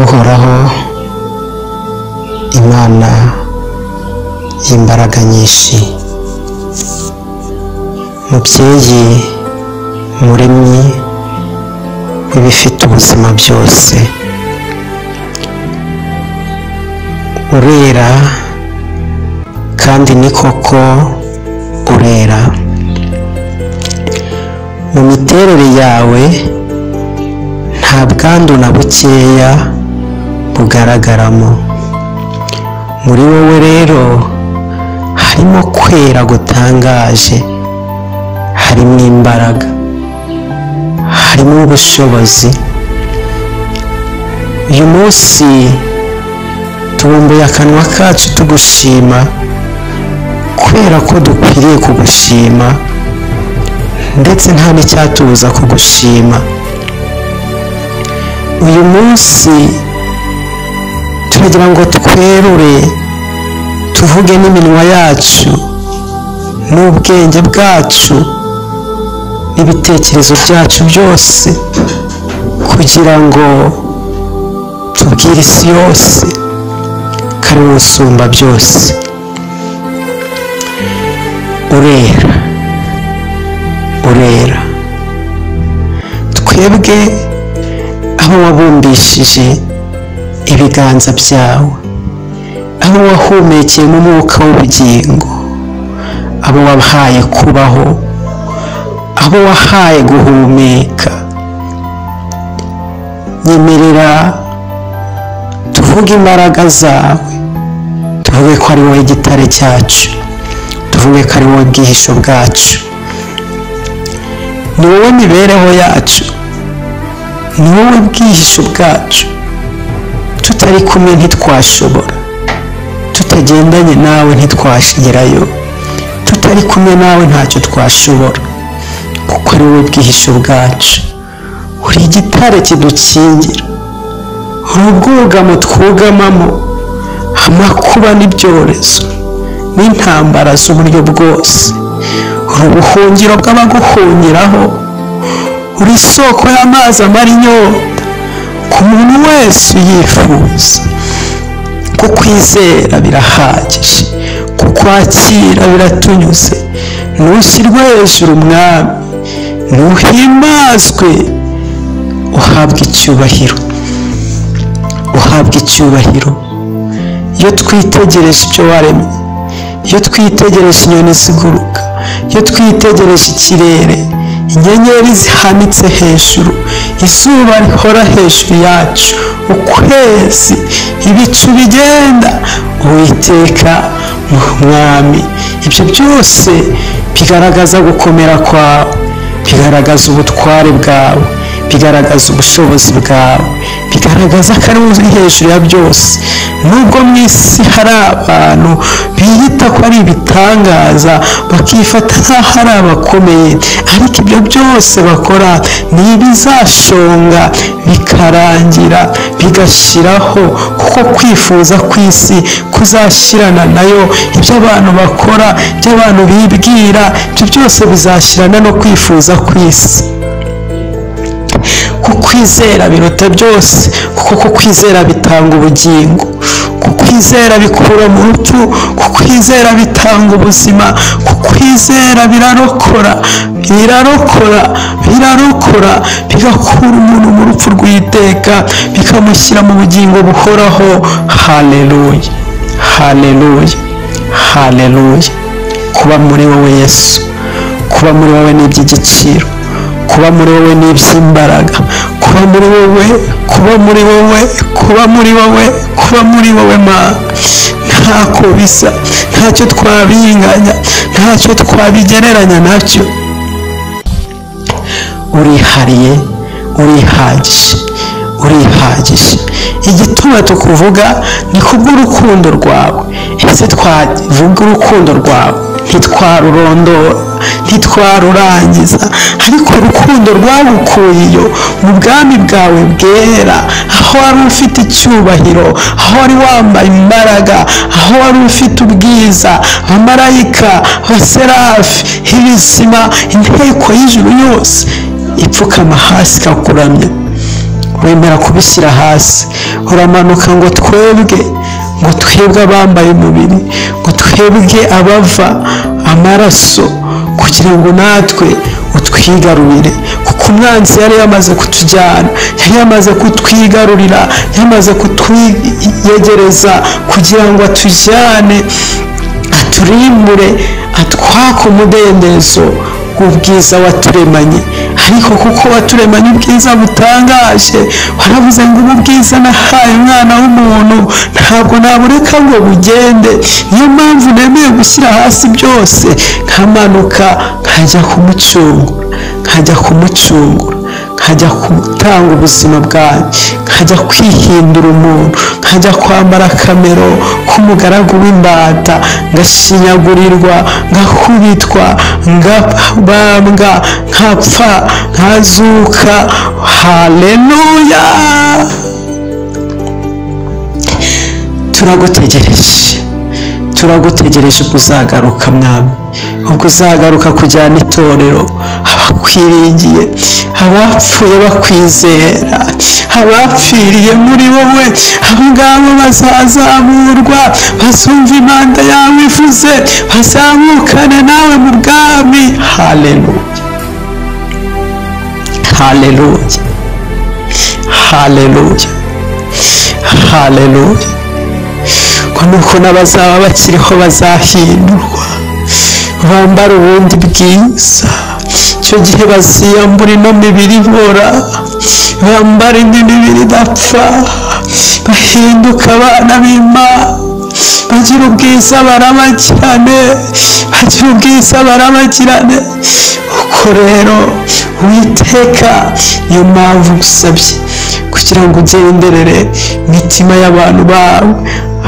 Uhoraho Imana y'imbaraga nyinshi, mubyeyi muremyi w'ibifite ubuzima byose, urera kandi ni koko urera. Mu miterere yawe nta bwandu na bukeya bugaragaramo. Muri wowe rero harimo kwera gutangaje, harimo imbaraga, harimo ubushobozi. Uyu munsi tubumbuye akanwa kacu tugushima kubera ko dukwiriye kugushima, ndetse nta n'icyatubuza kugushima. Uyu munsi turagira ngo twerure, tuvuge n'iminwa yacu n'ubwenge bwacu n'ibitekerezo byacu byose, kugira ngo tubwire isi yose ko ari wowe usumba byose. Urera, urera. Twebwe aho wabumbishije ibiganza byawe, aho wahumekeye mu mwuka w'ubugingo, abo wahaye kubaho, abo wahaye guhumeka, nyemerera tuvuge imbaraga zawe, tuvuge ko ari wowe igitare cyacu, tuvuge ko ari wowe bwihisho bwacu, ni wowe mibereho yacu, ni wowe bwihisho bwacu. Tutari kumwe ntitwashobora, tutagendanye nawe ntitwagerayo, tutari kumwe nawe ntacyo twashobora, kuko ari wowe bwihisho bwacu. Uri igitare kidukingira, uri ubwugamo twugamamo amakuba n'ibyorezo n'intambara z'uburyo bwose, uri ubuhungiro bw'abaguhungiraho, uri isoko y'amazi amara inyota ku muntu wese uyifuza. Kukwizera birahagije, kukwakira biratunyuze. Ntushyirwe hejuru Mwami, ntuhimbazwe, uhabwe icyubahiro, uhabwe icyubahiro. Iyo twitegereje ibyo waremye, iyo twitegereje inyoni ziguruka, iyo twitegereje ikirere, inyenyeri zihanitse hejuru, izuba rihora hejuru yacu, ukwezi, ibicu bigenda, Uwiteka Mwami, ibyo byose bigaragaza gukomera kwawe, bigaragaza ubutware bwawe, bigaragaza ubushobozi bwawe, bigaragaza ko ari uri hejuru ya byose. Nubwo mu isi hari abantu biyita ko ari ibitangaza, bakifata nk'aho ari abakomeye, ariko ibyo byose bakora ni ibizashonga bikarangira, bigashiraho, kuko kwifuza kw'isi kuzashirana nayo. Ibyo abantu bakora, ibyo abantu bibwira, ibyo byose bizashirana no kwifuza kw'isi. Kukwizera biruta byose, kuko kukwizera bitanga ubugingo, kukwizera bikura mu rupfu, kukwizera bitanga ubuzima, kukwizera birarokora, birarokora, birarokora, bigakura umuntu mu rupfu rw'iteka, bikamushyira mu bugingo buhoraho. Haleluya, haleluya, haleluya. Kuba muri wowe Yesu, kuba muri wowe ni iby'igiciro, kuba muri wowe ni iby'imbaraga, kuba muri wowe, kuba muri wowe, kuba muri wowe, kuba muri wowe Mana, ntako bisa, ntacyo twabinganya, ntacyo twabigereranya nacyo. Urihariye, urihagije, urihagije. Igituma tukuvuga ni kubw'urukundo rwawe. Ese twavuga urukundo rwawe ntitwarurondora, ntitwarurangiza, ariko urukundo rwagukuye iyo mu bwami bwawe bwera, aho wari ufite icyubahiro, aho wari wambaye imbaraga, aho wari ufite ubwiza, abamarayika, abaserafi, ibizima, inteko y'ijuru yose ipfukama hasi ikakuramya. Wemera kubishyira hasi, uramanuka ngo twebwe, ngo twebwe abambaye umubiri, ngo twebwe abava amaraso, kugira ngo natwe utwigarurire. Kuko umwanzi yari yamaze kutujyana, yari yamaze kutwigarurira, yamaze kutwiyegereza kugira ngo atujyane, aturimbure, atwake umudendezo w'ubwiza waturemanye. Ariko kuko waturemanye ubwiza butangaje, waravuze ngo ubu bwiza nahaye umwana w'umuntu ntabwo nabureka ngo bugende. Niyo mpamvu nemeye gushyira hasi byose, nkamanuka nkajya kumucungura, nkajya kumucungura, nkajya gutanga ubuzima bwanjye, nkajya kwihindura umuntu, nkajya kwambara akamero k'umugaragu w'imbata, ngashinyagurirwa, ngakubitwa, ngabambwa, nkapfa, nkazuka. Haleluya! Turagutegereje, turagutegereje ubwo uzagaruka mwami, ubwo uzagaruka kujyana itorero, abakwiringiye, abapfuye bakwizera, abapfiriye muri wowe, abo ngabo bazazamurwa, bazumva impanda yawe ivuze, bazamukane nawe mu bwami. Haleluya, haleluya, haleluya, haleluya. Ngo nuko n'abazaba bakiriho bazahindurwa, bambara ubundi bwiza. Icyo gihe baziyambura ino mibiri ibora, bambara indi mibiri idapfa, bahinduka abana b'Imana, bagira ubwiza barabagirane, bagira ubwiza barabagirane. Uko rero Uwiteka, niyo mpamvu ngusabye kugira ngo ugenderere imitima y'abantu bawe,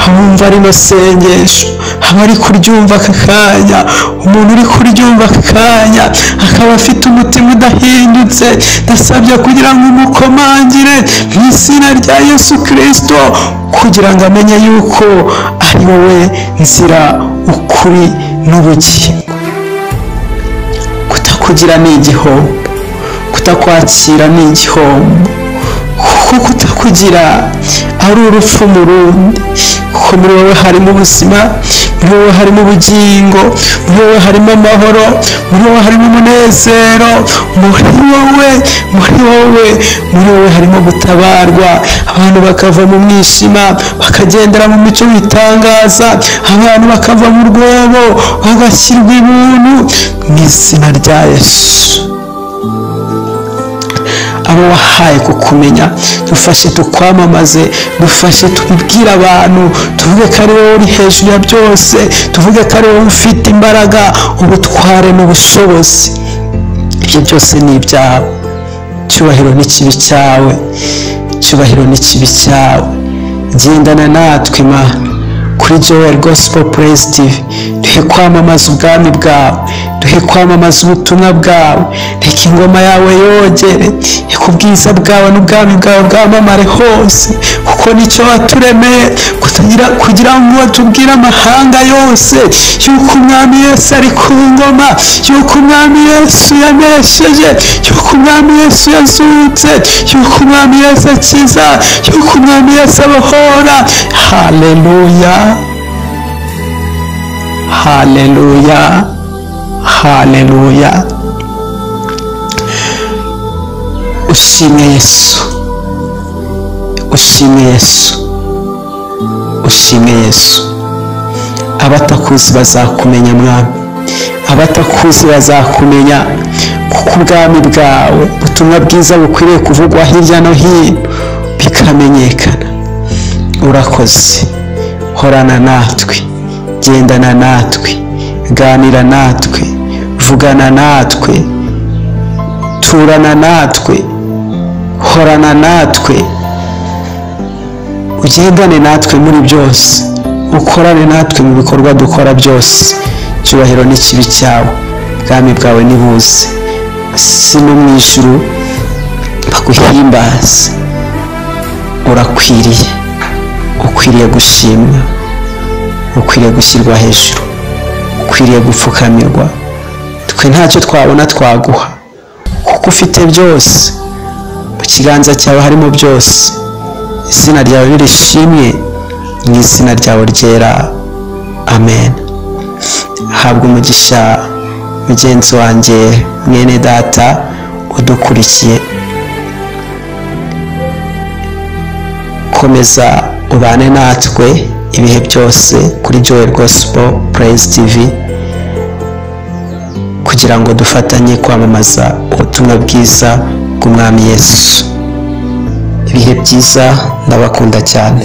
abumva rino sengesho, abari kuryumva aka kanya, umuntu uri kuryumva aka kanya akaba afite umutima udahindutse, ndasabye kugira ngo umukomangire mu izina rya Yesu Kristo, kugira ngo amenye yuko ari wowe nzira, ukuri n'ubugingo. Kutakugira ni igihombo, kutakwakira ni igihombo, kuko kutakugira ari urupfu mu rundi. Kuko muri wowe harimo ubuzima, muri wowe harimo ubugingo, muri wowe harimo amahoro, muri wowe harimo umunezero, muri wowe, muri wowe, muri wowe harimo gutabarwa, abantu bakava mu mwijima bakagendera mu mico bitangaza, abantu bakava mu rwobo bagashyirwa ibuntu mu izina rya Yesu. Abo wahaye kukumenya, dufashe tukwamamaze, dufashe tubibwire abantu, tuvuge ko ari wowe uri hejuru ya byose, tuvuge ko ari wowe ufite imbaraga, ubutware n'ubushobozi. Ibyo byose ni ibyawe. Icyubahiro n'ikibi cyawe, icyubahiro n'ikibi cyawe. Gendana natwe Imana kuri Joel Gospel Praise TV, duhe kwamamaza ubwami bwawe, duhe kwamamaza ubutumwa bwawe, reka ingoma yawe yogere, reka ubwiza bwawe n'ubwami bwawe bwamamare hose, kuko nicyo waturemeye, kugira ngo tubwire amahanga yose yuko umwami Yesu ari ku ngoma, yuko umwami Yesu yanesheje, yuko umwami Yesu yazutse, yuko umwami Yesu akiza, yuko umwami Yesu abohora. Haleluya, haleluya, haleluya. Ushimwe Yesu, ushimwe Yesu, ushimwe Yesu. Abatakuzi bazakumenya mwami, abatakuzi bazakumenya, kuko ubwami bwawe, ubutumwa bwiza bukwiriye kuvugwa hirya no hino bikamenyekana. Urakoze, horana natwe, gendana natwe, ganira natwe, vugana natwe, turana natwe, horana natwe, ugendane natwe muri byose, ukorane natwe mu bikorwa dukora byose. Icyubahiro n'ikibi cyawe, ubwami bwawe nibuze, si no mu ijuru baguhimbaze. Urakwiriye, ukwiriye gushimwa, ukwiriye gushyirwa hejuru, ukwiriye gupfukamirwa. Twe ntacyo twabona twaguha, kuko ufite byose. Mu kiganza cyawe harimo byose. Izina ryawe nirishimwe, mu izina ryawe ryera, amen. Habwa umugisha mugenzi wanjye, mwene data udukurikiye. Komeza ubane natwe ibihe byose kuri Joel Gospel Praise TV, kugira ngo dufatanye kwamamaza ubutumwa bwiza bw'Umwami Yesu. Ibihe byiza, ndabakunda cyane.